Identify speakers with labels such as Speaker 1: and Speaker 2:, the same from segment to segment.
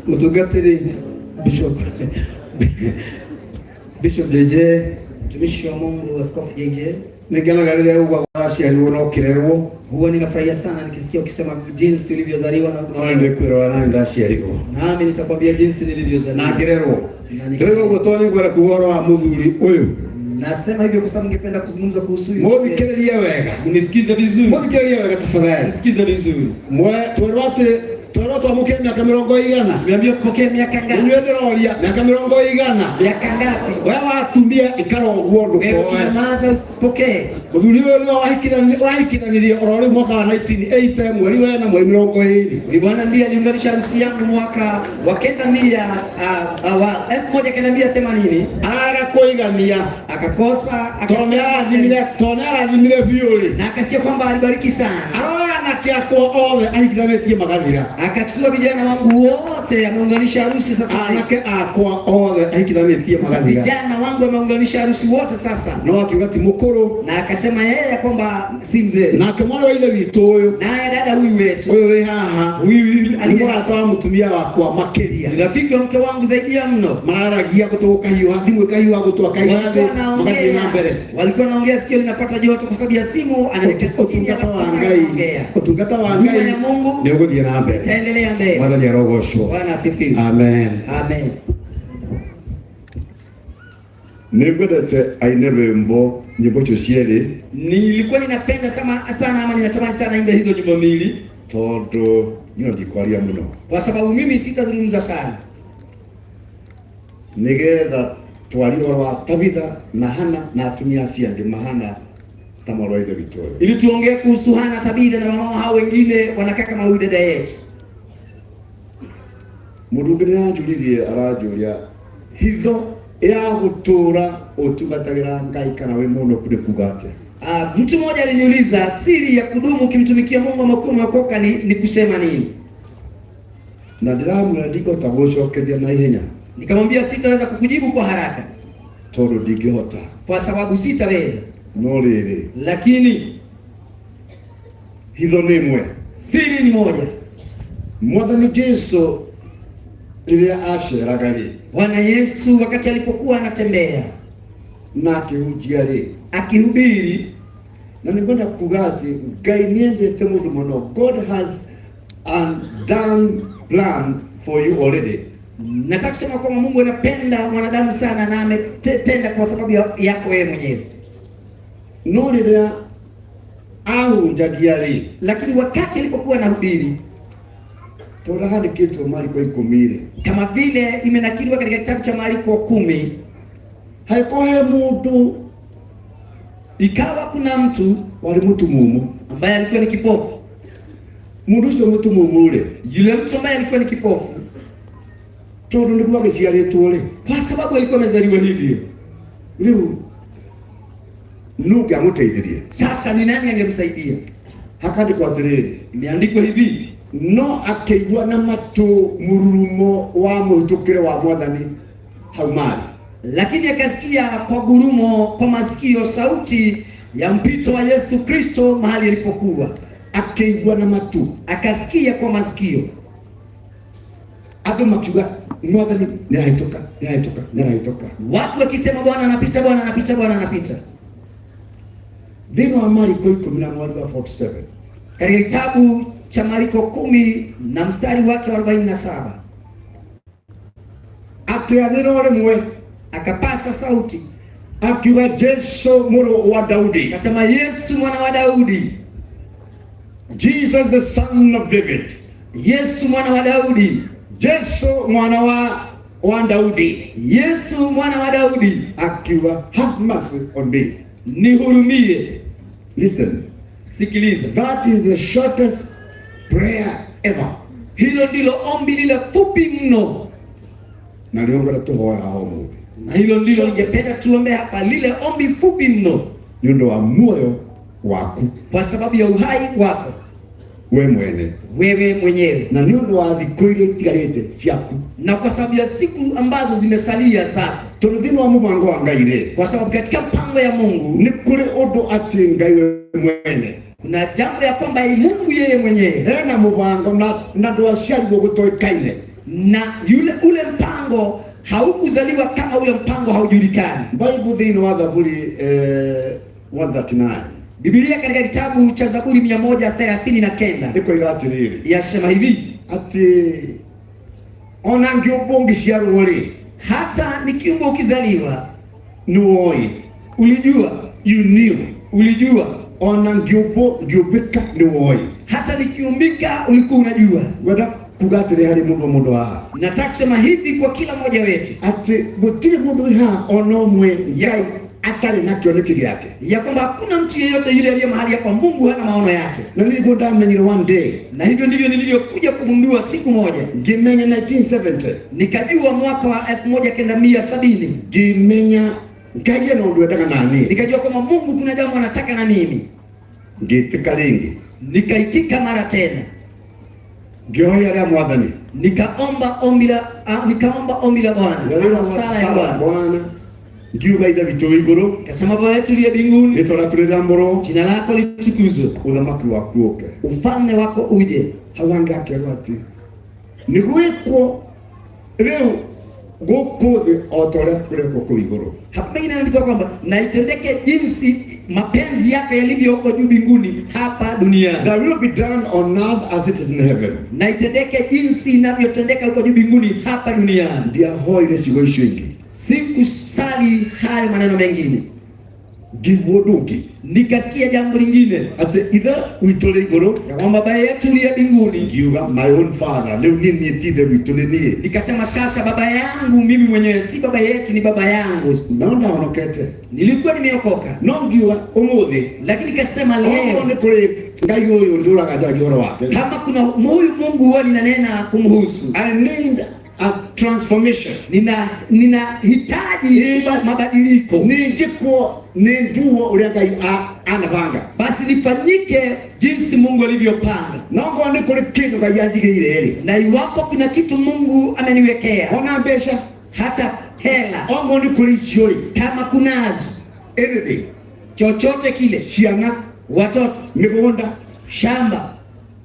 Speaker 1: Mũtungatĩri Bishop Bishop JJ.
Speaker 2: Mtumishi wa Mungu Askofu JJ,
Speaker 1: Nĩngenaga rĩrĩa ugaga waciarirwo na ũkĩrerwo.
Speaker 2: Huwa ninafurahia sana nikisikia ukisema jinsi ulivyozaliwa na
Speaker 1: No nĩ kwĩrora nani ndaciarirwo
Speaker 2: nami nitakwambia jinsi nilivyozaliwa
Speaker 1: na ngĩrerwo.
Speaker 2: Na
Speaker 1: Ndĩrauga ũguo tondũ nĩngwenda kuga ũhoro wa mũthuri ũyũ.
Speaker 2: Nasema hivyo kwa sababu ningependa kuzungumza kuhusu huyu.
Speaker 1: Mũthikĩrĩrie wega.
Speaker 2: Mnisikize vizuri,
Speaker 1: Mũthikĩrĩrie wega tafadhali.
Speaker 2: nisikize vizuri.
Speaker 1: Mwe twerwo atĩ twerwo twamũkĩre mĩaka mĩrongo igana.
Speaker 2: Tumeambiwa kupokea miaka ngapi?
Speaker 1: Inyuĩ ndĩroria mĩaka mĩrongo igana.
Speaker 2: Miaka ngapi?
Speaker 1: We watumia ikara ũguo
Speaker 2: Wewe
Speaker 1: ndũkoe.
Speaker 2: ukinyamaza usipokee.
Speaker 1: Mũthuri ũyũ nĩwe wahikithanirie oro rĩu mwaka wa 1980 mweri wena mweri 20.
Speaker 2: Huyu bwana ndiye aliunganisha harusi yangu mwaka wa 900 wa 1980
Speaker 1: Araga kũigania
Speaker 2: akakosa
Speaker 1: tondũ nĩ arathimire tondũ nĩ arathimire biũ rĩ.
Speaker 2: na akasikia kwamba alibariki sana,
Speaker 1: Aroya anake akwa othe ahikithanĩtie magathira.
Speaker 2: Akachukua vijana wangu wote ameunganisha harusi sasa.
Speaker 1: Anake akwa othe ahikithanĩtie
Speaker 2: Sasa
Speaker 1: magathira.
Speaker 2: vijana wangu ameunganisha harusi wote sasa,
Speaker 1: No akiuga ti mũkũrũ.
Speaker 2: Na akasema yeye ya kwamba si mzee.
Speaker 1: Nake mwarĩ wa ithe witũ ũyũ
Speaker 2: Naye dada huyu wetu
Speaker 1: ũyũ wĩ haha
Speaker 2: huyu
Speaker 1: nĩ
Speaker 2: aliye
Speaker 1: mũrata wa mũtumia wakwa makĩria.
Speaker 2: ni rafiki wa mke wangu zaidi ya mno.
Speaker 1: Mararagia gũtũ gũkahiũha thimũ ĩkahiũha gũtũ akaiga thĩ
Speaker 2: Walikuwa
Speaker 1: magathiĩ na
Speaker 2: naongea,
Speaker 1: mbere.
Speaker 2: walikuwa naongea, sikio linapata joto kwa sababu ya simu, anaweka chini
Speaker 1: Ũtungata
Speaker 2: alafu
Speaker 1: wa Ngai
Speaker 2: anaongea.
Speaker 1: ũtungata wa
Speaker 2: Huduma
Speaker 1: Ngai
Speaker 2: ya Mungu
Speaker 1: nĩ ũgũthiĩ na mbere.
Speaker 2: itaendelea mbele.
Speaker 1: Mwathani arogocwo.
Speaker 2: Bwana asifiwe.
Speaker 1: Amen.
Speaker 2: Amen.
Speaker 3: Nĩ ngwendete aine rwĩmbo nyĩmbo icio cierĩ.
Speaker 2: Nilikuwa ninapenda sana sana ama ninatamani sana imbe hizo nyimbo mbili
Speaker 3: tondũ niĩ ndikwaria mũno
Speaker 2: kwa sababu mimi sitazungumza sana,
Speaker 3: nĩgetha twarie ũhoro wa Tabitha na Hana na atumia acio angĩ mahana ta mwarĩ wa ithe witũ ũyũ.
Speaker 2: Ili tuongee kuhusu Hana, Tabitha na wamama hao wengine wanakaa kama huyu dada yetu.
Speaker 3: Mũndũ ũngĩ nĩ aranjũririe aranjũria hitho ya gũtũũra ũtungatagĩra Ngai kana wĩ mũhonoku nĩ kuga atĩa?
Speaker 2: Mtu mmoja aliniuliza siri ya kudumu ukimtumikia Mungu ama ukiwa umeokoka ni kusema nini?
Speaker 3: Na ndĩramwĩra ndingĩhota gũcokeria na ihenya.
Speaker 2: Nikamwambia sitaweza kukujibu kwa haraka
Speaker 3: tondũ ndingĩhota,
Speaker 2: kwa sababu sitaweza.
Speaker 3: No rĩrĩ,
Speaker 2: Lakini
Speaker 3: hitho nĩ ĩmwe,
Speaker 2: siri ni moja.
Speaker 3: Mwathani Jesu rĩrĩa aceraga rĩ,
Speaker 2: Bwana Yesu wakati alipokuwa anatembea
Speaker 3: na akĩhunjia rĩ,
Speaker 2: akihubiri,
Speaker 3: na nĩngwenda kuga atĩ Ngai nĩendete mũndũ mũno. God has and done plan for you already.
Speaker 2: Nataka kusema kwamba Mungu anapenda mwanadamu sana na ametenda kwa sababu yako wewe mwenyewe.
Speaker 3: No rĩrĩa ahunjagia rĩ,
Speaker 2: Lakini wakati alipokuwa anahubiri,
Speaker 3: tondũ handĩkĩtwo Mariko 10 rĩ,
Speaker 2: kama vile imenakiliwa katika kitabu cha Mariko 10,
Speaker 3: hagĩkorwo he mũndũ
Speaker 2: ikawa kuna mtu
Speaker 3: warĩ mũtumumu.
Speaker 2: Ambaye alikuwa ni kipofu.
Speaker 3: Mũndũ ũcio mũtumumu rĩ,
Speaker 2: Yule mtu ambaye alikuwa ni kipofu,
Speaker 3: tondũ nĩguo agĩciarĩtwo rĩ,
Speaker 2: kwa sababu alikuwa amezaliwa hivyo,
Speaker 3: rĩu nũ ũngĩamũteithirie?
Speaker 2: Sasa ni nani angemsaidia?
Speaker 3: Hakandĩkwo atĩrĩrĩ,
Speaker 2: Imeandikwa hivi,
Speaker 3: no akĩigua na matũ mũrurumo wa mũhĩtũkĩre wa mwathani hau marĩ,
Speaker 2: lakini akasikia kwa gurumo kwa masikio sauti ya mpito wa Yesu Kristo mahali alipokuwa.
Speaker 3: Akĩigua na matũ,
Speaker 2: Akasikia kwa masikio,
Speaker 3: andũ makiuga mwathani nĩarahĩtũka, nĩarahĩtũka, nĩarahĩtũka.
Speaker 2: Watu wakisema Bwana anapita, Bwana anapita, Bwana anapita.
Speaker 3: Thĩinĩ wa Mariko 10 na mweri wa 47,
Speaker 2: Katika kitabu cha Mariko 10 na mstari wake wa 47,
Speaker 3: akĩanĩrĩra o rĩmwe,
Speaker 2: akapasa sauti
Speaker 3: akiuga Jesu mũrũ wa Daudi,
Speaker 2: akasema, Yesu mwana wa Daudi,
Speaker 3: Jesus the son of David,
Speaker 2: Yesu mwana wa Daudi,
Speaker 3: Jesu mwana wa Daudi,
Speaker 2: Yesu mwana wa Daudi,
Speaker 3: akiuga have mercy on me.
Speaker 2: Nihurumie.
Speaker 3: Listen,
Speaker 2: Sikiliza,
Speaker 3: that is the shortest prayer ever.
Speaker 2: Hilo ndilo ombi lile fupi mno,
Speaker 3: Na nĩrĩo ngwenda tũhoe haha ũmũthĩ,
Speaker 2: na hilo ndilo ningependa tuombe hapa, lile ombi fupi mno,
Speaker 3: nĩ ũndũ wa muoyo waku
Speaker 2: kwa sababu ya uhai wako
Speaker 3: we mwene,
Speaker 2: wewe mwenyewe,
Speaker 3: na nĩ ũndũ wa thikũ iria itigarĩte ciaku,
Speaker 2: na kwa sababu ya siku ambazo zimesalia zako,
Speaker 3: tondũ thĩinĩ wa mũbango wa Ngai rĩ,
Speaker 2: kwa sababu katika mpango ya Mungu
Speaker 3: nĩ kũrĩ ũndũ atĩ Ngai we mwene
Speaker 2: kuna jambo ya kwamba Mungu yeye mwenyewe
Speaker 3: hena mũbango na ndwaciarirwo gũtoĩkaine,
Speaker 2: na yule ule mpango haukuzaliwa kama ule mpango haujulikani.
Speaker 3: Bible thĩinĩ wa Thaburi 139
Speaker 2: Biblia katika kitabu cha Zaburi 139
Speaker 3: ĩkoiga atĩrĩrĩ,
Speaker 2: yasema hivi,
Speaker 3: atĩ ona ngĩũmbwo ngĩciarwo rĩ,
Speaker 2: hata nikiumbwa ukizaliwa
Speaker 3: nĩwoĩ,
Speaker 2: ulijua,
Speaker 3: you knew,
Speaker 2: ulijua,
Speaker 3: ona ngĩũmbwo ngĩũmbĩka nĩwoĩ.
Speaker 2: Hata nikiumbika ulikuwa unajua.
Speaker 3: Ngwenda kuga atĩrĩ harĩ mũndũ o mũndũ haha,
Speaker 2: Nataka kusema hivi kwa kila mmoja wetu,
Speaker 3: atĩ gũtirĩ mũndũ wĩ haha ona ũmwe Ngai atarĩ na kĩoneki gĩake,
Speaker 2: ya kwamba hakuna mtu yeyote yule aliye mahali hapa Mungu hana maono yake.
Speaker 3: Na nĩguo ndamenyire one day,
Speaker 2: Na hivyo ndivyo nilivyokuja kugundua siku moja,
Speaker 3: ngĩmenya 1970,
Speaker 2: nikajua mwaka wa 1970,
Speaker 3: ngĩmenya Ngai ena ũndũ endaga na niĩ,
Speaker 2: nikajua kwamba Mungu kuna jambo anataka na mimi,
Speaker 3: ngĩtĩka rĩngĩ,
Speaker 2: nikaitika mara tena,
Speaker 3: ngĩhoya rĩa mwathani,
Speaker 2: nikaomba ombi la, nikaomba ombi la Bwana, ama sala ya Bwana,
Speaker 3: Bwana, ngiuga ithe witũ wĩ igũrũ,
Speaker 2: nikasema Baba yetu uliye mbinguni,
Speaker 3: rĩtwa rĩaku rĩthamũrwo,
Speaker 2: jina lako litukuzwe,
Speaker 3: ũthamaki waku ũke.
Speaker 2: Ufalme wako uje.
Speaker 3: Hau hangĩ akerwo atĩ nĩ gwĩkwo rĩu gũkũ thĩ o ta ũrĩa kũrekwo kũu igũrũ.
Speaker 2: Hapa pengine inaandikwa kwamba na itendeke jinsi mapenzi yako yalivyo huko juu mbinguni hapa duniani.
Speaker 3: That will be done on earth as it is in heaven.
Speaker 2: Na itendeke jinsi inavyotendeka huko juu mbinguni hapa duniani.
Speaker 3: Ndiahoire ciugo icio ingĩ.
Speaker 2: Sikusali hayo maneno mengine.
Speaker 3: Ngĩigua ũndũ ũngĩ.
Speaker 2: Nikasikia jambo lingine.
Speaker 3: Atĩ ithe witũ rĩ igũrũ.
Speaker 2: Ya kwamba baba yetu uliye mbinguni.
Speaker 3: Ngiuga my own father, rĩu niĩ niĩ ti ithe witũ nĩ niĩ.
Speaker 2: Nikasema sasa baba yangu mimi mwenyewe, si baba yetu, ni baba yangu.
Speaker 3: No ndahonokete.
Speaker 2: Nilikuwa nimeokoka.
Speaker 3: No ngiuga ũmũthĩ.
Speaker 2: Lakini nikasema
Speaker 3: Okorwo
Speaker 2: leo,
Speaker 3: nĩ kũrĩ Ngai ũyũ ndũraga njagia ũhoro wake.
Speaker 2: kama kuna huyu Mungu huwa ninanena kumhusu,
Speaker 3: I need a transformation.
Speaker 2: Ninahitaji mabadiliko.
Speaker 3: Nĩ njĩkwo, nĩ nduo ũrĩa Ngai anabanga.
Speaker 2: Basi nifanyike jinsi Mungu alivyopanga.
Speaker 3: No ngorwo nĩ kũrĩ kĩndũ Ngai anjigĩire rĩ,
Speaker 2: Na iwapo kuna kitu Mungu ameniwekea,
Speaker 3: ona mbeca,
Speaker 2: hata hela,
Speaker 3: ongorwo nĩ kũrĩ icio rĩ,
Speaker 2: kama kunazo,
Speaker 3: anything,
Speaker 2: chochote kile,
Speaker 3: ciana,
Speaker 2: watoto,
Speaker 3: mĩgũnda,
Speaker 2: shamba,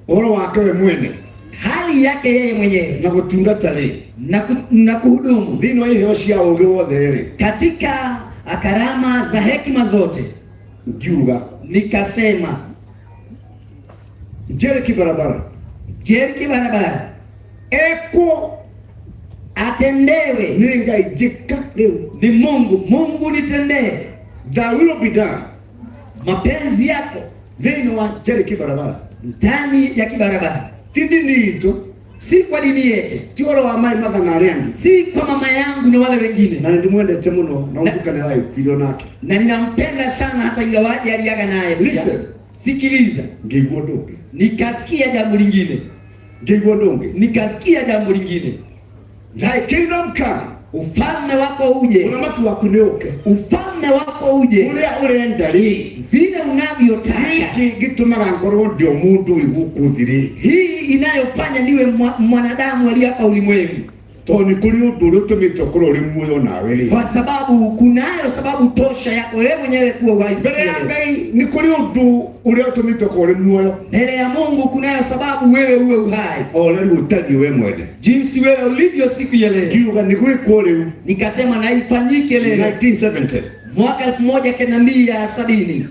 Speaker 3: ũhoro wake we mwene,
Speaker 2: hali yake yeye mwenyewe,
Speaker 3: na gũtungata rĩ,
Speaker 2: na kuhudumu
Speaker 3: thĩinĩ wa iheo cia ũũgĩ wothe rĩ,
Speaker 2: katika karama za hekima zote,
Speaker 3: ngiuga
Speaker 2: nikasema
Speaker 3: Jereki barabara,
Speaker 2: Jerry Kibarabara
Speaker 1: Ekwo
Speaker 2: atendewe
Speaker 1: nĩ Ngai, njĩka rĩu.
Speaker 2: Ni Mungu. Mungu nitendee.
Speaker 1: Thy will be done
Speaker 2: mapenzi yako
Speaker 1: thĩinĩ wa Jerry Kibarabara,
Speaker 2: ndani ya Kibarabara,
Speaker 1: ti ndini itũ,
Speaker 2: si kwa dini yetu,
Speaker 1: ti ũhoro wa mai matha na arĩa angĩ.
Speaker 2: Si kwa mama yangu na wale wengine.
Speaker 1: Na nĩndĩmwendete mũno na ũtukane ragĩkuirio nake.
Speaker 2: Na ninampenda sana hata ingawaje aliaga naye pia.
Speaker 1: Listen.
Speaker 2: Sikiliza,
Speaker 3: Ngĩigua ũndũ ũngĩ.
Speaker 2: Nikasikia jambo lingine,
Speaker 3: Ngĩigua ũndũ ũngĩ.
Speaker 2: Nikasikia jambo lingine.
Speaker 1: Thy kingdom come,
Speaker 2: ufalme wako uje,
Speaker 1: ũthamaki waku nĩ ũke,
Speaker 2: ufalme wako uje,
Speaker 1: ũrĩa ũrenda rĩ,
Speaker 2: vile unavyotaka.
Speaker 1: Gĩkĩ gĩtũmaga ngorwo ndĩ o mũndũ wĩ gũkũ thĩ rĩ,
Speaker 2: Hii inayofanya niwe mwanadamu aliye hapa ulimwengu,
Speaker 3: tondũ nĩ kũrĩ ũndũ ũrĩa ũtũmĩte ũkorwo ũrĩ muoyo nawe rĩ.
Speaker 2: Kwa sababu kunayo sababu tosha yako wewe mwenyewe kuwa uhai siku
Speaker 1: Mbere
Speaker 2: ya
Speaker 1: ya
Speaker 2: leo.
Speaker 1: Ngai nĩ kũrĩ ũndũ ũrĩa ũtũmĩte ũkorwo ũrĩ muoyo,
Speaker 2: Mbele ya Mungu kunayo sababu wewe uwe uhai,
Speaker 3: o ũrĩa rĩu ũtariĩ we mwene.
Speaker 2: Jinsi wewe ulivyo siku ya leo.
Speaker 3: Ngiuga nĩ gwĩkwo rĩu.
Speaker 2: Nikasema na ifanyike leo.
Speaker 3: 1970
Speaker 2: Mwaka 1970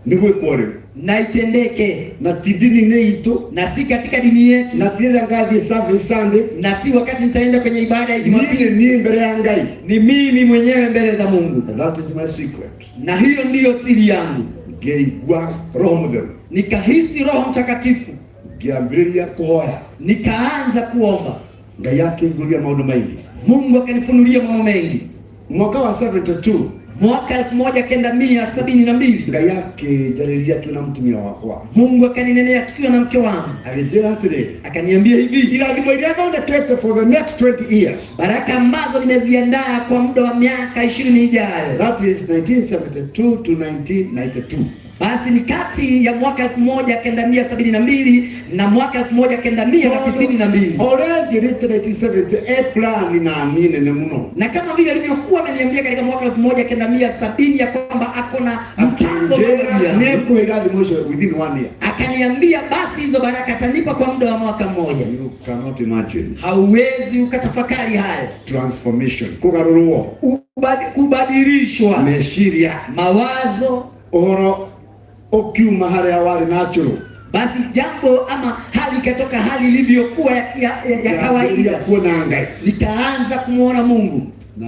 Speaker 3: nĩ gwĩkwo rĩu,
Speaker 2: na itendeke,
Speaker 3: na ti ndini-inĩ itũ,
Speaker 2: na si katika dini yetu,
Speaker 1: na ti rĩrĩa ngathiĩ service Sunday,
Speaker 2: na si wakati nitaenda kwenye ibada ya Jumapili.
Speaker 1: niĩ niĩ mbere ya Ngai.
Speaker 2: Ni mimi mwenyewe mbele za Mungu,
Speaker 3: And that is my secret.
Speaker 2: Na hiyo ndiyo siri yangu.
Speaker 3: Ngĩigua Roho Mũtheru,
Speaker 2: Nikahisi Roho Mtakatifu,
Speaker 3: ngĩambĩrĩria kũhoya,
Speaker 2: nikaanza kuomba,
Speaker 3: Ngai akĩnguria maũndũ maingĩ.
Speaker 2: Mungu akanifunulia mambo mengi.
Speaker 1: Mwaka wa 72
Speaker 2: Mwaka 1972
Speaker 3: Ngai akĩnjarĩria twĩna mũtumia wakwa,
Speaker 2: Mungu akaninenea tukiwa na mke wangu,
Speaker 3: agĩnjĩra atĩrĩrĩ,
Speaker 2: akaniambia hivi,
Speaker 1: irathimo iria thondekete for the next 20 years,
Speaker 2: baraka ambazo nimeziandaa kwa muda wa miaka 20 ijayo,
Speaker 3: that is 1972 to 1992,
Speaker 2: basi ni kati ya mwaka 1972 na mwaka 1992.
Speaker 1: Ũrĩa njĩrĩte 1970 e plan na niĩ nene mũno,
Speaker 2: Na kama vile alivyokuwa ameniambia katika mwaka 1970 ya kwamba ako na mpango
Speaker 1: akĩnjĩra
Speaker 2: kwa ajili yangu.
Speaker 1: nĩekũhe irathimo icio within 1 year.
Speaker 2: Akaniambia basi hizo baraka atanipa kwa muda wa mwaka mmoja.
Speaker 3: You cannot imagine.
Speaker 2: Hauwezi ukatafakari hayo.
Speaker 3: Transformation, kũgarũrwo
Speaker 2: Kubadilishwa
Speaker 1: meciria,
Speaker 2: mawazo,
Speaker 1: ũhoro ũkiuma harĩa warĩ natural,
Speaker 2: basi jambo ama hali ikatoka hali ilivyokuwa ya kawaida,
Speaker 1: kuona Ngai,
Speaker 2: nikaanza kumuona Mungu,
Speaker 3: na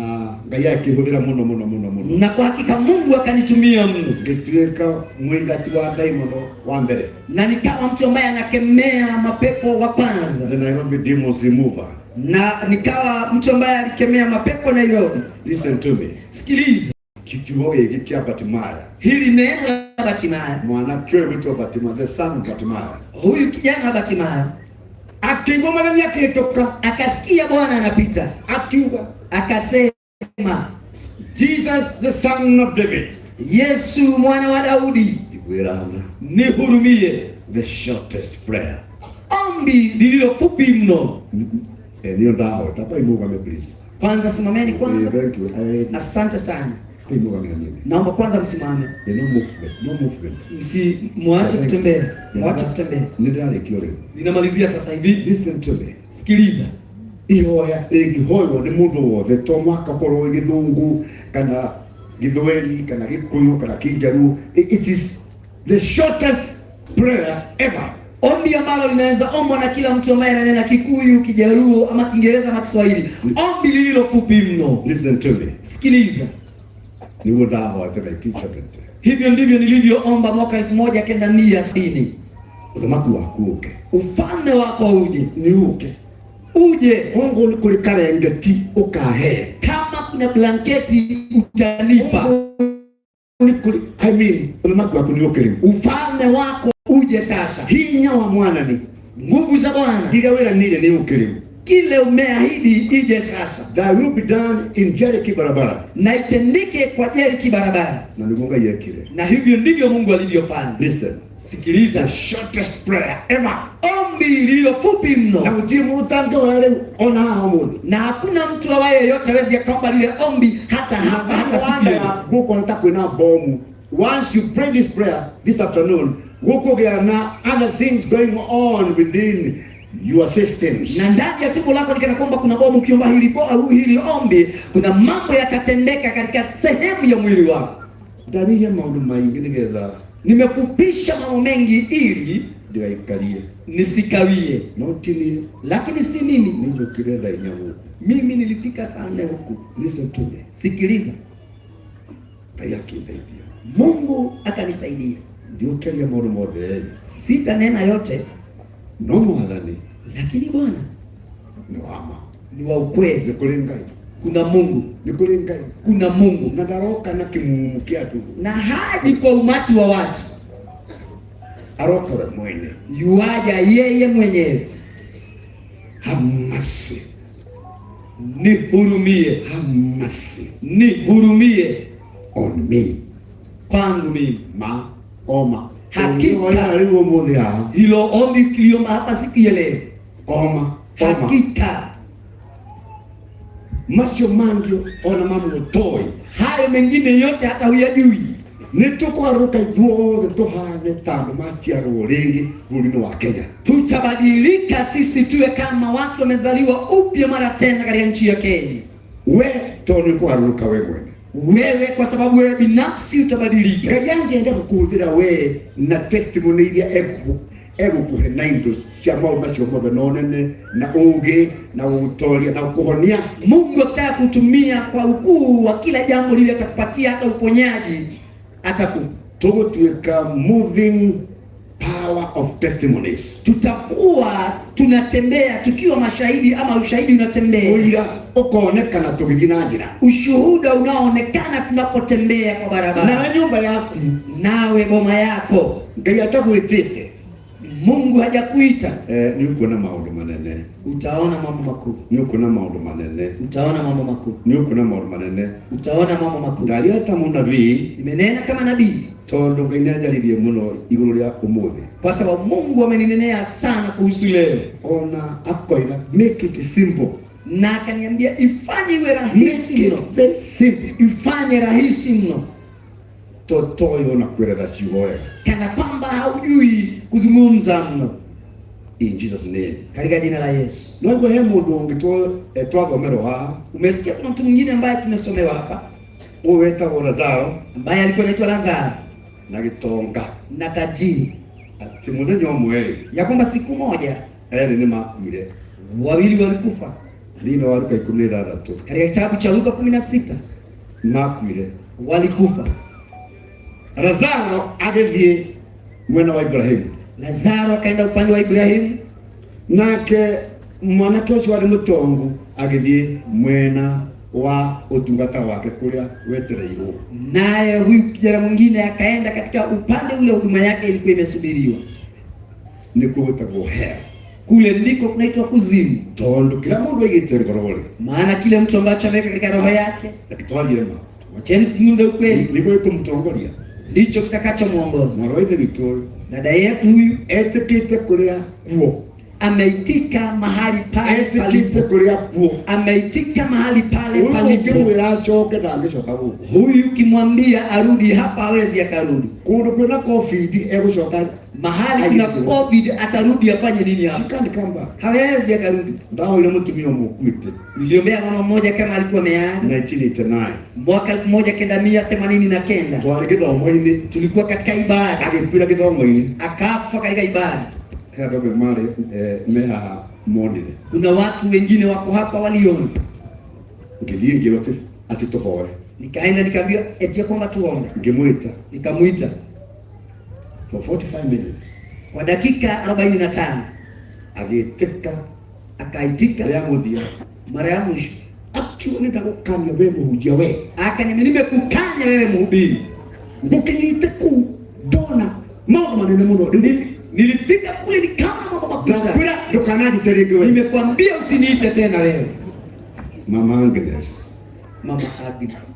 Speaker 3: Ngai akĩhũthĩra mũno mũno mũno mũno,
Speaker 2: na kwa hakika Mungu akanitumia mno,
Speaker 3: ngĩtuĩka mwingati wa ndaimono wa mbere,
Speaker 2: na nikawa mtu ambaye anakemea mapepo wa kwanza,
Speaker 3: the Nairobi Demons Remover.
Speaker 2: na nikawa mtu ambaye alikemea mapepo Nairobi.
Speaker 3: Listen to me.
Speaker 2: Sikiliza
Speaker 3: Kiugo gĩkĩ kĩa Bartimayo,
Speaker 2: hili neno la Bartimayo,
Speaker 3: mwanake ũyũ gwĩtwo Bartimayo, the son of Bartimayo,
Speaker 2: huyu kijana wa Bartimayo
Speaker 1: akĩigua Mwathani akĩhĩtũka,
Speaker 2: akasikia Bwana anapita,
Speaker 1: akiuga,
Speaker 2: akasema,
Speaker 1: Jesus the son of David,
Speaker 2: Yesu mwana wa Daudi,
Speaker 3: njiguĩra tha.
Speaker 2: nihurumie.
Speaker 3: The shortest prayer.
Speaker 2: Ombi lililo fupi mno.
Speaker 3: Nĩyo ndahota. Pai mũgame please.
Speaker 2: Kwanza simameni kwanza.
Speaker 3: Thank you.
Speaker 2: Asante sana.
Speaker 3: Pai mũgame hanini.
Speaker 2: Naomba kwanza msimame.
Speaker 3: No movement, no movement.
Speaker 2: Msimuache kutembea. Mwache kutembea.
Speaker 3: Nĩndĩrarĩkia rĩu.
Speaker 2: Ninamalizia sasa hivi.
Speaker 3: Listen to me.
Speaker 2: Sikiliza.
Speaker 3: Ihoya rĩngĩhoywo nĩ mũndũ wothe, to mũhaka ũkorwo wĩ gĩthũngũ kana gĩthweri kana gĩkũyũ kana kĩnjaruo. It is
Speaker 1: the shortest prayer ever.
Speaker 2: Ombi ambalo linaweza ombwa na kila mtu ambaye ananena Kikuyu, Kijaluo ama Kiingereza ama Kiswahili. Ombi lililo fupi mno.
Speaker 3: Listen to me.
Speaker 2: Sikiliza.
Speaker 3: Nĩguo ndahoete 1970.
Speaker 2: Hivyo ndivyo nilivyoomba mwaka 1970.
Speaker 3: Ũthamaki waku ũke.
Speaker 2: Ufalme wako uje.
Speaker 1: Nĩ ũke.
Speaker 2: Uje.
Speaker 1: Ongorwo nĩ kũrĩ karengeti ũkahe.
Speaker 2: Kama kuna blanketi utanipa.
Speaker 1: Nĩ kũrĩ, I mean, ũthamaki waku nĩ ũke rĩu.
Speaker 2: Ufalme wako uje sasa.
Speaker 1: Hinya wa Mwathani,
Speaker 2: Nguvu za Bwana,
Speaker 1: iria wĩranĩire nĩ ũke rĩu.
Speaker 2: kile umeahidi ije sasa,
Speaker 3: Thy will be done in Jerry Kibarabara.
Speaker 2: na itendeke kwa Jerry Kibarabara.
Speaker 3: Na nĩguo Ngai ekire.
Speaker 2: Na hivyo ndivyo Mungu alivyofanya.
Speaker 3: Listen.
Speaker 2: Sikiliza.
Speaker 1: The shortest prayer ever.
Speaker 2: Ombi lililo fupi mno.
Speaker 1: Na gũtirĩ mũndũ ũtangĩhoya rĩu ona haha ũmũthĩ.
Speaker 2: Na hakuna mtu awaye yeyote hawezi akaomba lile ombi hata hapa hata siku hiyo.
Speaker 1: Gũkũ ta kwĩna bomu. Once you pray this prayer this afternoon, gũkũgĩa na other things going on within your systems.
Speaker 2: Na ndani ya tumbo lako ni kana kwamba kuna bomu. Ukiomba hili ombi, kuna mambo yatatendeka katika sehemu ya mwili wako.
Speaker 3: Ndaririe maũndũ maingĩ nĩgetha
Speaker 2: Nimefupisha mambo mengi ili
Speaker 3: Ndigaikarie.
Speaker 2: Nisikawie.
Speaker 3: No ti niĩ.
Speaker 2: Lakini si mimi.
Speaker 3: Nĩ njũkire thaa 4 gũkũ.
Speaker 2: Mimi nilifika saa 4 huku.
Speaker 3: Listen to me.
Speaker 2: Sikiliza.
Speaker 3: Ngai akĩndeithia.
Speaker 2: Mungu akanisaidia.
Speaker 3: Ndiũkĩaria maũndũ mothe.
Speaker 2: Sitanena yote.
Speaker 3: No Mwathani.
Speaker 2: Lakini Bwana
Speaker 3: ni wa ma.
Speaker 2: Ni wa ukweli.
Speaker 3: Nĩ kũrĩ Ngai.
Speaker 2: Kuna Mungu.
Speaker 3: Nĩ kũrĩ Ngai.
Speaker 2: Kuna Mungu.
Speaker 3: Na ndaroka na kĩmumumu kĩa andũ.
Speaker 2: Na haji kwa umati wa watu.
Speaker 3: Aroka we mwene.
Speaker 2: Yuaja yeye mwenyewe.
Speaker 3: Have mercy.
Speaker 2: Nihurumie.
Speaker 3: Have mercy.
Speaker 2: Nihurumie.
Speaker 3: On me.
Speaker 2: Kwangu mimi.
Speaker 3: Ma oma.
Speaker 2: Hakika.
Speaker 3: Rĩu ũmũthĩ haha.
Speaker 2: Hilo ombi uliomba hapa siku ya leo.
Speaker 3: Oma. Oma.
Speaker 2: Hakika.
Speaker 3: Macio mangĩ ona mamũtoĩ.
Speaker 2: Hayo mengine yote hata huyajui.
Speaker 3: Nĩ tũkwarũka ithuothe tũhane ta andũ maciarwo rĩngĩ bũrũri-inĩ wa Kenya.
Speaker 2: Tutabadilika sisi tuwe kama watu wamezaliwa upya mara tena katika nchi ya Kenya.
Speaker 3: We tondũ nĩ kũgarũrũka we mwene.
Speaker 2: Wewe kwa sababu wewe binafsi utabadilika.
Speaker 3: Ngai angĩenda gũkũhũthĩra we na testimony iria egũkũhe na indo cia maũndũ macio mothe na ũnene na ũũgĩ na gũgũtoria na gũkũhonia.
Speaker 2: Mungu akitaka kutumia kwa ukuu wa kila jambo lile atakupatia, hata uponyaji atakupa.
Speaker 3: Tũgũtuĩka moving power of testimonies.
Speaker 2: Tutakuwa tunatembea tukiwa mashahidi, ama ushahidi unatembea.
Speaker 3: Ũira ũkonekana tũgĩthiĩ na njĩra.
Speaker 2: Ushuhuda unaoonekana tunapotembea kwa barabara.
Speaker 3: Nawe nyũmba yaku.
Speaker 2: Nawe boma yako.
Speaker 3: Ngai atagwĩtĩte.
Speaker 2: Mungu hajakuita.
Speaker 3: Nĩ ũkuona maũndũ manene.
Speaker 2: Utaona mambo makuu.
Speaker 3: Nĩ ũkuona maũndũ manene.
Speaker 2: Utaona mambo makuu.
Speaker 3: Nĩ ũkuona maũndũ manene.
Speaker 2: Utaona mambo makuu.
Speaker 3: Ndaria ta mũnabii.
Speaker 2: Nimenena kama nabii.
Speaker 3: Tondũ Ngai nĩanjaririe mũno igũrũ rĩa ũmũthĩ.
Speaker 2: Kwa sababu Mungu ameninenea sana kuhusu leo.
Speaker 3: Ona akoiga make it simple.
Speaker 2: Na akaniambia ifanye iwe rahisi
Speaker 3: Make it
Speaker 2: mno.
Speaker 3: very simple.
Speaker 2: Ifanye rahisi mno.
Speaker 3: Totoyo ona kueleza ciugo wega.
Speaker 2: Kana kwamba haujui kuzungumza mno.
Speaker 3: In Jesus name.
Speaker 2: Katika jina la Yesu.
Speaker 3: No he mũndũ ũngĩ twathomerwo haha.
Speaker 2: Umesikia kuna mtu mwingine ambaye tumesomewa hapa.
Speaker 3: Ũyũ wetagwo Lazaro.
Speaker 2: Ambaye alikuwa anaitwa Lazaro.
Speaker 3: Na gĩtonga.
Speaker 2: Na tajiri.
Speaker 3: Ati mũthenya ũmwe rĩ.
Speaker 2: Ya kwamba siku moja
Speaker 3: erĩ nĩ makuire.
Speaker 2: Wawili walikufa.
Speaker 3: Thĩinĩ wa Luka 16.
Speaker 2: Katika kitabu cha Luka 16.
Speaker 3: Makuire.
Speaker 2: Walikufa.
Speaker 3: Lazaro agĩthiĩ mwena wa Ibrahimu.
Speaker 2: Lazaro akaenda upande wa Ibrahimu.
Speaker 3: Nake mwanake ũcio warĩ mũtongu agĩthiĩ mwena wa ũtungata wake kũrĩa wetereirwo.
Speaker 2: Naye huyu kijana mwingine akaenda katika upande ule huduma yake ilikuwa imesubiriwa.
Speaker 3: Nĩkuo gwĩtagwo hell.
Speaker 2: Kule ndiko kunaitwa kuzimu.
Speaker 3: Tondũ kila mũndũ aigĩte ngoro rĩ.
Speaker 2: Maana kile mtu ambacho ameweka katika roho yake.
Speaker 3: Reke twarie ma.
Speaker 2: Wacheni tuzungumze ukweli.
Speaker 3: Nĩguo gĩkũmũtongoria.
Speaker 2: Ndicho kitakachomuongoza.
Speaker 3: Mwarĩ wa Ithe witũ ũyũ.
Speaker 2: Dada yetu huyu
Speaker 3: etĩkĩte kũrĩa kuo.
Speaker 2: Ameitika mahali pale
Speaker 3: Etĩkĩte
Speaker 2: palipo.
Speaker 3: kũrĩa kuo.
Speaker 2: Ameitika mahali pale
Speaker 3: Huyu
Speaker 2: palipo.
Speaker 3: ũngĩmwĩra acoke ndangĩcoka gũkũ.
Speaker 2: Huyu ukimwambia arudi hapa hawezi akarudi.
Speaker 3: Kũndũ kwĩna COVID egũcoka.
Speaker 2: Mahali kuna COVID atarudi afanye nini hapa?
Speaker 3: She can't come back.
Speaker 2: Hawezi akarudi.
Speaker 3: Ndahoire mũtumia ũmwe ũkuĩte.
Speaker 2: Niliombea mama mmoja kama alikuwa ameaga.
Speaker 3: 1989.
Speaker 2: Mwaka 1989.
Speaker 3: Twarĩ gĩthomo-inĩ.
Speaker 2: Tulikuwa katika ibada.
Speaker 3: Agĩkuĩra gĩthomo-inĩ.
Speaker 2: Akafa katika ibada.
Speaker 3: He andũ amwe marĩ, me haha monire.
Speaker 2: Kuna watu wengine wako hapa waliona.
Speaker 3: Ngĩthiĩ ngĩrwo atĩ tũhoe.
Speaker 2: Nikaenda nikaambiwa eti kwamba tuombe.
Speaker 3: Ngĩmwĩta.
Speaker 2: Nikamuita.
Speaker 3: For 45 minutes.
Speaker 2: Kwa dakika 45.
Speaker 3: Agĩtĩka.
Speaker 2: Akaitika.
Speaker 3: Rĩa mũthia.
Speaker 2: Mara ya mwisho.
Speaker 3: Akiuga nĩndagũkania we mũhunjia we.
Speaker 2: Akaniambia nimekukanya wewe mhubiri.
Speaker 3: Ngũkinyĩte kũu ndona maũndũ manene mũno.
Speaker 2: Nilifika kule nikaona mambo makubwa sana.
Speaker 3: Ndakwĩra ndũkananjĩte rĩngĩ we.
Speaker 2: Nimekuambia usiniite tena wewe.
Speaker 3: Mama Agnes.
Speaker 2: Mama Agnes.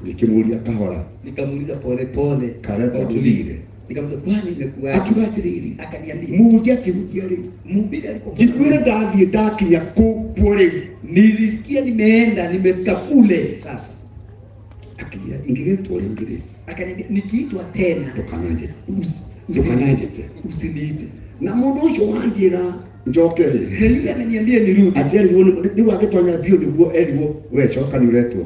Speaker 3: Nikĩmũria kahora.
Speaker 2: Nikamuuliza pole pole.
Speaker 3: Kareta
Speaker 2: Kwa utulivu.
Speaker 3: ũthire.
Speaker 2: Nikamuuliza kwani imekuwaje?
Speaker 3: Akiuga atĩrĩrĩ.
Speaker 2: Akaniambia.
Speaker 3: Mũhunjia akĩhunjia rĩ.
Speaker 2: Mhubiri alikuwa.
Speaker 3: Njiguire ndathiĩ ndakinya kũu kuo rĩu.
Speaker 2: Nilisikia nimeenda nimefika kule sasa.
Speaker 3: Akiria ingĩgetwo rĩngĩ rĩ.
Speaker 2: Akaniambia nikiitwa tena.
Speaker 3: Ndũkananjĩte. Ndũkananjĩte.
Speaker 2: Usiniite.
Speaker 3: Na mũndũ ũcio wanjĩra njoke rĩ.
Speaker 2: Na yule ameniambia nirudi.
Speaker 3: Atĩ erirwo nĩ, rĩu agĩtonya biũ nĩguo erirwo we coka nĩ ũretwo.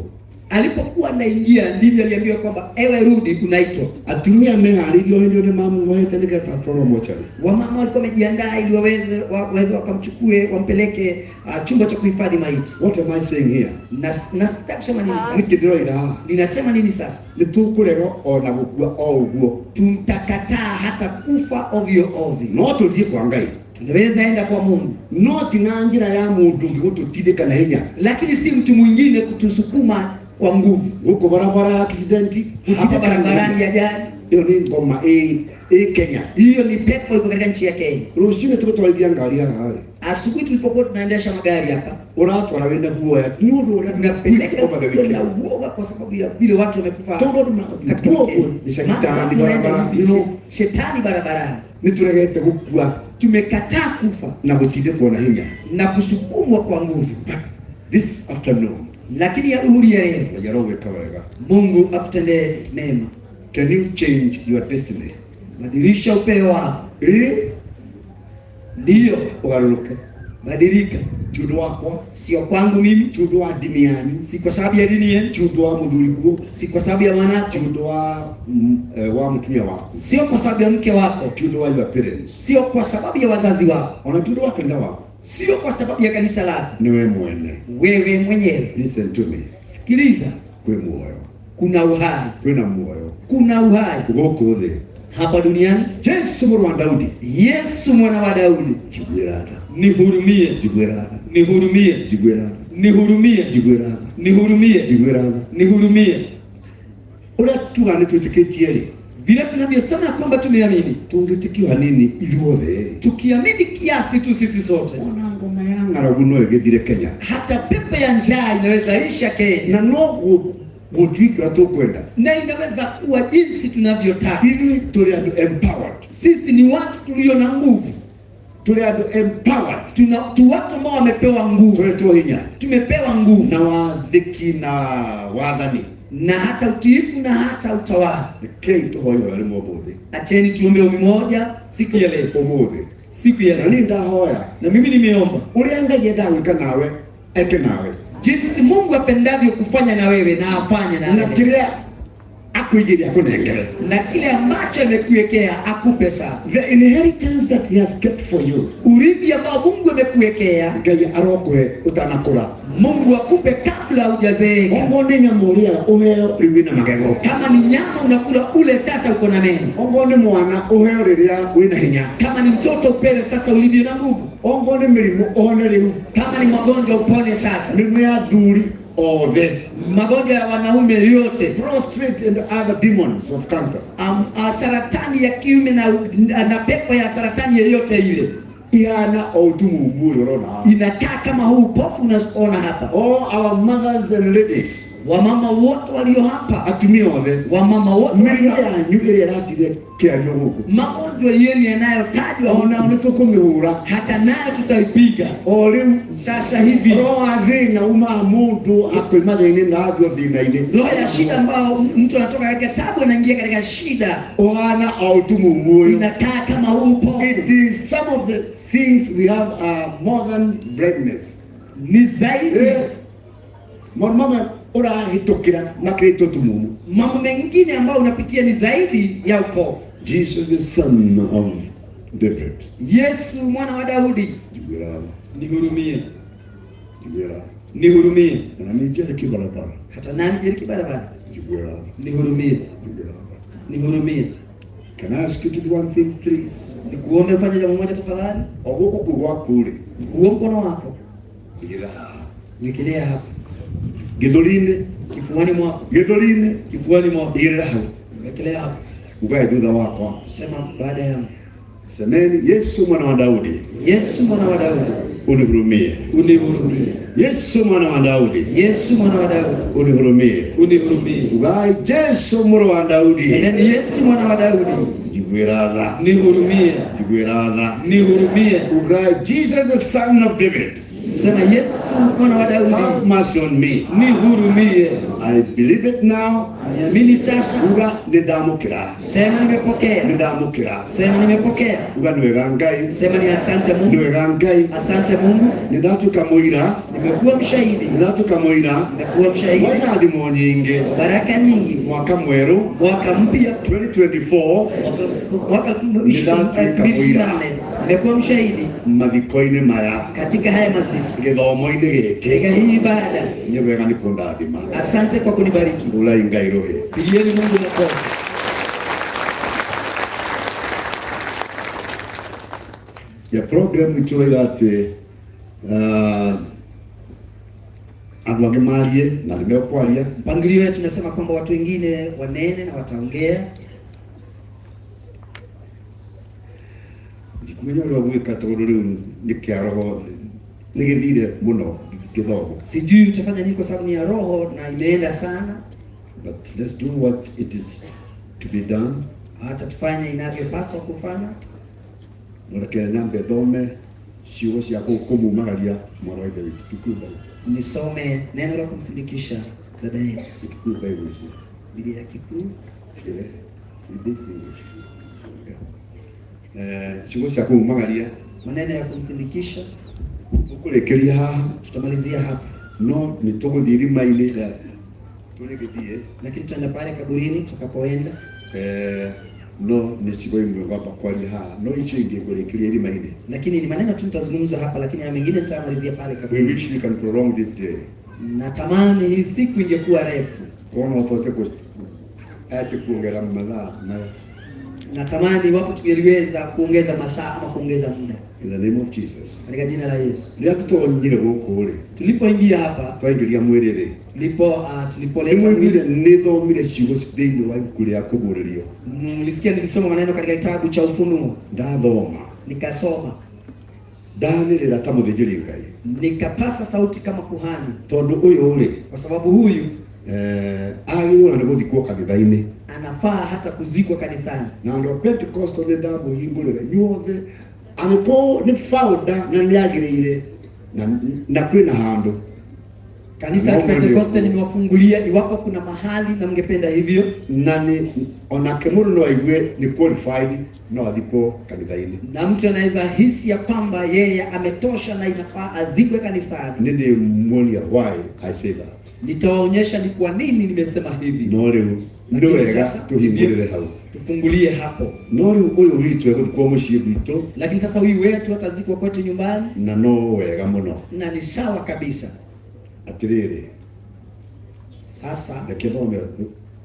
Speaker 2: Alipokuwa anaingia ndivyo aliambiwa kwamba ewe rudi, unaitwa.
Speaker 3: Atumia meharĩirio hĩndĩ ĩyo nĩ mamuohete nĩgetha atwarwo mocarĩ.
Speaker 2: Wamama walikuwa wamejiandaa ili waweze wakamchukue wampeleke chumba cha kuhifadhi maiti.
Speaker 3: What am I saying here?
Speaker 2: Na sitaki kusema nini sasa.
Speaker 3: Nĩkĩ ndĩroiga haha?
Speaker 2: Ninasema nini sasa?
Speaker 3: Nĩ tũkũrega ona gũkua o ũguo.
Speaker 2: Tumtakataa hata kufa ovyo ovyo.
Speaker 3: No tũthiĩ kwa Ngai.
Speaker 2: Tunaweza enda kwa Mungu,
Speaker 3: No ti na njĩra ya mũndũ ũngĩ gũtũtindĩka na hinya.
Speaker 2: Lakini si mtu mwingine kutusukuma kwa nguvu.
Speaker 3: Gũkũ barabara accident,
Speaker 2: Hapa barabarani ajali,
Speaker 3: ĩyo nĩ ngoma ĩ Kenya.
Speaker 2: Hiyo ni pepo iko katika nchi ya Kenya.
Speaker 3: Rũcinĩ tũgũtwarithia ngari haha rĩ,
Speaker 2: Asubuhi tulipokuwa tunaendesha magari hapa,
Speaker 3: ũratwara wĩna guoya nĩ ũndũ ũrĩa
Speaker 2: tunapeleka
Speaker 3: over the weekend.
Speaker 2: na uoga kwa sababu ya vile watu wamekufa
Speaker 3: Tondũ andũ
Speaker 2: katika
Speaker 3: guo
Speaker 2: weekend.
Speaker 3: nĩ
Speaker 2: Maana
Speaker 3: caitani
Speaker 2: watu wanaenda
Speaker 3: barabara,
Speaker 2: hivi,
Speaker 3: you know,
Speaker 2: shetani barabarani.
Speaker 3: nĩ tũregete gũkua
Speaker 2: Tumekataa kufa
Speaker 3: na gũtindĩkwo na hinya.
Speaker 2: Na kusukumwa kwa nguvu.
Speaker 3: This afternoon,
Speaker 2: Lakini ya dhuhuri ya leo,
Speaker 3: Ngai arogwĩka wega.
Speaker 2: Mungu akutendee mema.
Speaker 3: Can you change your destiny?
Speaker 2: Badilisha upeo wako.
Speaker 3: Ĩ,
Speaker 2: Ndiyo,
Speaker 3: ũgarũrũke.
Speaker 2: Badilika.
Speaker 3: Ti ũndũ wakwa,
Speaker 2: Sio kwangu mimi,
Speaker 3: ti ũndũ wa ndini yanyu,
Speaker 2: si kwa sababu ya dini yenu,
Speaker 3: ti ũndũ wa mũthuri guo,
Speaker 2: si kwa sababu ya mwanako,
Speaker 3: ti ũndũ wa mũtumia waku,
Speaker 2: sio kwa sababu ya mke wako,
Speaker 3: ti ũndũ wa your parents,
Speaker 2: sio kwa sababu ya wazazi wako,
Speaker 3: ona ti ũndũ wa kanitha waku,
Speaker 2: sio kwa sababu ya kanisa lako,
Speaker 3: nĩ we mwene.
Speaker 2: Wewe mwenyewe.
Speaker 3: Listen to me.
Speaker 2: Sikiliza,
Speaker 3: Kwĩ muoyo,
Speaker 2: kuna uhai,
Speaker 3: kwĩna muoyo
Speaker 2: kuna uhai
Speaker 3: gũkũ thĩ.
Speaker 2: Hapa duniani.
Speaker 3: Jesu mũrũ wa Daudi,
Speaker 2: Yesu mwana wa Daudi,
Speaker 3: njiguĩra tha,
Speaker 2: nihurumie,
Speaker 3: njiguĩra tha,
Speaker 2: nihurumie,
Speaker 3: njiguĩra tha,
Speaker 2: nihurumie,
Speaker 3: njiguĩra tha,
Speaker 2: nihurumie,
Speaker 3: njiguĩra tha.
Speaker 2: Nihurumie.
Speaker 3: Ũrĩa tuga nĩ twĩtĩkĩtie rĩ,
Speaker 2: Vile tunavyosema kwamba tumeamini,
Speaker 3: tũngĩtĩkio hanini ithuothe rĩ,
Speaker 2: tukiamini kiasi tu sisi sote,
Speaker 3: ona ngoma ya ng'aragu no ĩgĩthire Kenya,
Speaker 2: hata pepo ya njaa inaweza isha Kenya,
Speaker 3: na no gũtuĩke ũrĩa tũkwenda.
Speaker 2: Na inaweza kuwa jinsi tunavyotaka.
Speaker 3: Ithuĩ tũrĩ andũ empowered,
Speaker 2: Sisi ni watu tulio na nguvu,
Speaker 3: tũrĩ andũ empowered,
Speaker 2: tuna tu watu ambao wamepewa nguvu,
Speaker 3: tũhetwo hinya
Speaker 2: tumepewa nguvu
Speaker 3: na wathĩki na wathani,
Speaker 2: na hata utiifu na hata utawala.
Speaker 3: Rekei tũhoe ihoya rĩmwe ũmũthĩ,
Speaker 2: Acheni tuombe ombi moja siku ya leo,
Speaker 3: ũmũthĩ,
Speaker 2: siku ya
Speaker 3: na
Speaker 2: leo.
Speaker 3: niĩ ndahoya
Speaker 2: Na mimi nimeomba
Speaker 3: ũrĩa Ngai endaga gwĩka nawe eke nawe,
Speaker 2: jinsi Mungu apendavyo kufanya na wewe na afanye na
Speaker 3: na
Speaker 2: wewe,
Speaker 3: kĩrĩa akũigĩire akũnengere,
Speaker 2: na kile ambacho amekuwekea akupe sasa.
Speaker 3: The inheritance that he has kept for you,
Speaker 2: Urithi ambao Mungu amekuwekea,
Speaker 3: Ngai arokũhe ũtanakũra.
Speaker 2: Mungu akupe kabla hujazeeka.
Speaker 3: Ongorwo nĩ nyama ũrĩaga ũheo rĩu wĩna magego,
Speaker 2: Kama ni nyama unakula ule sasa uko na meno,
Speaker 3: ongorwo nĩ mwana ũheo rĩrĩa wĩna hinya,
Speaker 2: kama ni mtoto upewe sasa ulivyo na nguvu,
Speaker 3: ongorwo nĩ mĩrimũ ũhone rĩu,
Speaker 2: kama ni magonjwa upone sasa,
Speaker 3: mĩrimũ ya athuri othe,
Speaker 2: magonjwa ya wanaume yote,
Speaker 3: prostrate and other demons of cancer,
Speaker 2: saratani ya kiume na pepo ya saratani yoyote ile
Speaker 3: ihana o ũtumumu ũyũ ũrona haha.
Speaker 2: Inakaa kama huu upofu unaona hapa.
Speaker 3: All our mothers and ladies,
Speaker 2: Wamama wote walio hapa,
Speaker 3: atumia othe,
Speaker 2: wamama wote
Speaker 3: mĩrimũ
Speaker 2: walio hapa,
Speaker 3: yanyu ĩrĩa ĩratire kĩario gũkũ,
Speaker 2: magonjwa yenu yanayotajwa
Speaker 3: ona
Speaker 2: huku,
Speaker 3: nĩ tũkũmĩhũra
Speaker 2: hata nayo tutaipiga
Speaker 3: o rĩu.
Speaker 2: Sasa hivi.
Speaker 3: Roho wa thĩna umaga mũndũ akoima thĩna-inĩ na athio thĩna-inĩ,
Speaker 2: Roho ya shida ambao mtu anatoka katika tabu anaingia katika shida,
Speaker 3: ũhana o ũtumumu ũyũ.
Speaker 2: inakaa kama huu upofu.
Speaker 3: It is some of the things we have are more than blindness.
Speaker 2: Ni zaidi
Speaker 3: Maũndũ mamwe ũrahĩtũkĩra makĩrĩte ũtumumu.
Speaker 2: Mambo mengine ambayo unapitia ni zaidi ya upofu.
Speaker 3: Jesus the son of David,
Speaker 2: Yesu mwana wa Daudi,
Speaker 3: njiguĩra tha,
Speaker 2: nihurumie,
Speaker 3: njiguĩra tha.
Speaker 2: nihurumie.
Speaker 3: Ona nĩ njereki barabara,
Speaker 2: Hata nani jeriki barabara,
Speaker 3: njiguĩra tha,
Speaker 2: nihurumie,
Speaker 3: njiguĩra tha.
Speaker 2: nihurumie.
Speaker 3: Can I ask you to do one thing, please?
Speaker 2: Nikuombe ufanye jambo moja tafadhali.
Speaker 3: O gũkũ kũ gwaku rĩ,
Speaker 2: Huo mkono wako
Speaker 3: igĩrĩra haha
Speaker 2: wekelea hapa
Speaker 3: gĩthũri-inĩ,
Speaker 2: kifuani mwako,
Speaker 3: gĩthũri-inĩ,
Speaker 2: kifuani mwako,
Speaker 3: igĩrĩra hau,
Speaker 2: wekelea hapo.
Speaker 3: ugae thutha wakwa.
Speaker 2: Sema baada yangu,
Speaker 3: Semeni, Yesu mwana wa Daudi,
Speaker 2: Yesu mwana wa Daudi,
Speaker 3: unihurumie.
Speaker 2: unihurumie.
Speaker 3: Yesu mwana wa Daudi,
Speaker 2: Yesu mwana wa Daudi,
Speaker 3: unihurumie.
Speaker 2: unihurumie.
Speaker 3: Ugai Jesu mũrũ wa Daudi,
Speaker 2: Semeni Yesu mwana wa Daudi,
Speaker 3: njiguĩra tha,
Speaker 2: nihurumie,
Speaker 3: njiguĩra tha.
Speaker 2: nihurumie.
Speaker 3: Ugai Jesus the son of David,
Speaker 2: Sema Yesu mwana wa
Speaker 3: have
Speaker 2: Daudi,
Speaker 3: mercy on me.
Speaker 2: nihurumie.
Speaker 3: I believe it now.
Speaker 2: Niamini sasa.
Speaker 3: Uga nĩ ndamũkĩra.
Speaker 2: Sema
Speaker 3: Nĩ
Speaker 2: nimepokea.
Speaker 3: ndamũkĩra.
Speaker 2: Sema nimepokea.
Speaker 3: Uga nĩ wega Ngai.
Speaker 2: Sema ni asante
Speaker 3: Nĩ
Speaker 2: Mungu.
Speaker 3: wega Ngai.
Speaker 2: Asante Mungu.
Speaker 3: Nĩ ndatuĩka mũira.
Speaker 2: Nimekuwa mshahidi.
Speaker 3: Nĩ ndatuĩka mũira.
Speaker 2: Nimekuwa
Speaker 3: Wa
Speaker 2: mshahidi
Speaker 3: irathimo nyingĩ.
Speaker 2: wa baraka nyingi.
Speaker 3: Mwaka mwerũ
Speaker 2: Mwaka mpya
Speaker 3: 2024
Speaker 2: mwaka 2024 nimekuwa mshahidi
Speaker 3: mathiko-inĩ maya
Speaker 2: katika haya mazishi,
Speaker 3: gĩthomo-inĩ
Speaker 2: katika
Speaker 3: gĩkĩ
Speaker 2: hii ibada.
Speaker 3: nĩ wega nĩ kũndathima.
Speaker 2: Asante kwa kunibariki.
Speaker 3: Ũrai Ngai rũhĩ.
Speaker 2: Pigieni Mungu makofi.
Speaker 3: Ya program itũ ĩroiga atĩ andũ angĩ marie na nĩ mekwaria.
Speaker 2: Mpangilio wetu tunasema kwamba watu wengine wanene na wataongea.
Speaker 3: Ndikumenya ũrĩa ũgwĩka tondũ rĩu nĩ kĩa roho nĩ gĩthire mũno gĩthomo.
Speaker 2: Sijui utafanya nini kwa sababu ni ya roho na imeenda sana.
Speaker 3: But let's do what it is to be done.
Speaker 2: Acha tufanye inavyopaswa kufanya.
Speaker 3: Reke nyambe thome ciugo cia kũmumagaria mwana wa ithe witũ. Kikuyu Bible.
Speaker 2: Nisome neno la kumsindikisha dada yetu,
Speaker 3: Kikuyu Bible ici.
Speaker 2: Biblia ya Kikuyu.
Speaker 3: Ĩrĩ. This English. Ciugo cia kũmumagaria
Speaker 2: Maneno ya kumsindikisha
Speaker 3: tũkũrĩkĩria haha
Speaker 2: tutamalizia hapa,
Speaker 3: no nĩ tũgũthiĩ irima-inĩ rĩa tũrĩgĩthiĩ
Speaker 2: lakini tutaenda pale kaburini tutakapoenda.
Speaker 3: No nĩ ciugo imwe ngwamba kwaria haha no icio ingĩ ngũrĩkĩria irima-inĩ.
Speaker 2: Lakini ni maneno tu nitazungumza hapa, lakini haya mengine nitamalizia pale
Speaker 3: We
Speaker 2: kaburini.
Speaker 3: wish we can prolong this day.
Speaker 2: Natamani hii siku ingekuwa refu,
Speaker 3: Korwo no tũhote atĩ kuongerera mathaa maya.
Speaker 2: natamani iwapo tungeliweza kuongeza masaa ama kuongeza muda,
Speaker 3: In the name of Jesus.
Speaker 2: katika jina la Yesu.
Speaker 3: Rĩrĩa tũtonyire gũkũ rĩ,
Speaker 2: Tulipoingia hapa,
Speaker 3: twaingĩria mwĩrĩ rĩ,
Speaker 2: tulipoleta
Speaker 3: nĩmwaiguire
Speaker 2: mwili,
Speaker 3: nĩ thomire ciugo thĩinĩ wa ibuku rĩa kũguũrĩrio.
Speaker 2: mlisikia nilisoma maneno katika kitabu cha Ufunuo,
Speaker 3: Ndathoma
Speaker 2: nikasoma
Speaker 3: ndanĩrĩra ta mũthĩnjĩri Ngai
Speaker 2: nikapasa sauti kama kuhani,
Speaker 3: tondũ ũyũ rĩ
Speaker 2: kwa sababu huyu
Speaker 3: agĩrĩirwo na nĩ gũthikwo kanitha-inĩ
Speaker 2: anafaa hata kuzikwa kanisani.
Speaker 3: Na andũ a Pentecostal nĩ ndamũhingũrĩra inyuothe angĩkorwo nĩ founder na nĩ agĩrĩire na kwĩna handũ.
Speaker 2: Kanisa la
Speaker 3: Naomba
Speaker 2: Pentekoste
Speaker 3: ndio.
Speaker 2: nimewafungulia, iwapo kuna mahali na mngependa hivyo,
Speaker 3: Na nĩ onake mũndũ no aigue nĩ qualified no athikwo kanitha-inĩ.
Speaker 2: na mtu anaweza hisi ya kwamba yeye ametosha na inafaa azikwe kanisani.
Speaker 3: Nĩ ndĩmuonia why I say that.
Speaker 2: Nitawaonyesha ni kwa nini nimesema hivi.
Speaker 3: No rĩu nĩ
Speaker 2: Lakini
Speaker 3: wega
Speaker 2: sasa
Speaker 3: tũhingũrĩre hau.
Speaker 2: Tufungulie hapo.
Speaker 3: No rĩu ũyũ witũ egũthikwo mũciĩ gwitũ
Speaker 2: Lakini sasa huyu wetu atazikwa kwetu nyumbani
Speaker 3: na no wega mũno.
Speaker 2: na ni sawa kabisa.
Speaker 3: Atĩrĩrĩ,
Speaker 2: Sasa
Speaker 3: reke thome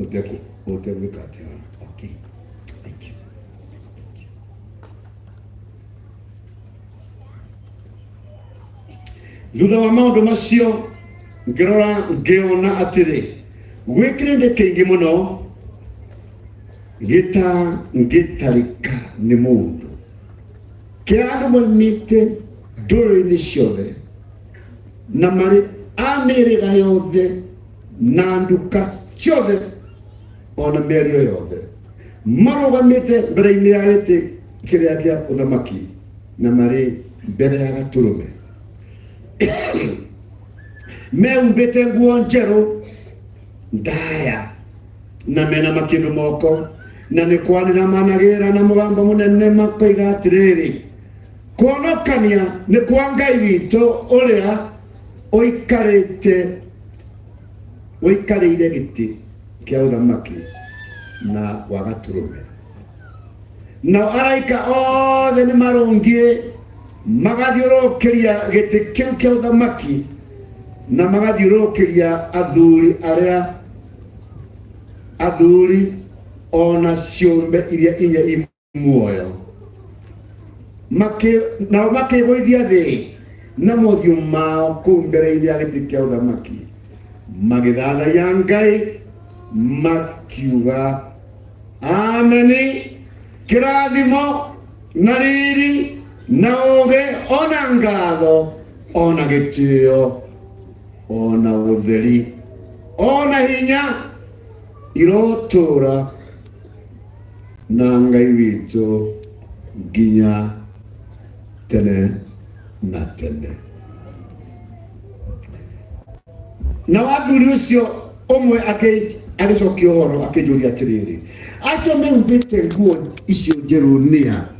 Speaker 3: ũtegwĩka atĩa.
Speaker 2: okay. Thank you.
Speaker 3: Thutha wa maũndũ macio ngĩrora ngĩona atĩrĩ gwĩ kĩrĩndĩ kĩingĩ mũno gĩtangĩtarĩka nĩ mũndũ kĩa andũ moimĩte ndũrĩrĩ-inĩ ciothe na marĩ a mĩhĩrĩga yothe na nduka ciothe ona mĩario yothe marũgamĩte mbere-inĩ ya gĩtĩ kĩrĩa kĩa ũthamaki na marĩ mbere ya Gatũrũme mehumbĩte nguo njerũ ndaya na mena makĩndũ moko na nĩ kwanĩra managĩra na mũgambo mũnene makoiga atĩrĩrĩ kũhonokania nĩ kwa Ngai witũ ũrĩa ũikarĩire gĩtĩ kĩa ũthamaki na wa Gatũrũme. Nao araika othe nĩ marũngiĩ magathiũrũrũkĩria gĩtĩ kĩu kĩa ũthamaki na magathiũrũrũkĩria athuri arĩa athuri ona ciũmbe iria inya i muoyo. Nao makĩgũithia thĩ na mothiũ mao kũu mbere-inĩ ya gĩtĩ kĩa ũthamaki magĩthathaiya Ngai makiuga ameni, kĩrathimo na riri na ũũgĩ ona ngatho ona gĩtĩo ona ũtheri ona hinya irotũra na Ngai witũ nginya tene na tene. Na athuri ũcio Ũmwe agĩcokia ũhoro akĩnjũria atĩrĩrĩ, acio mehumbĩte nguo icio njerũ nĩa?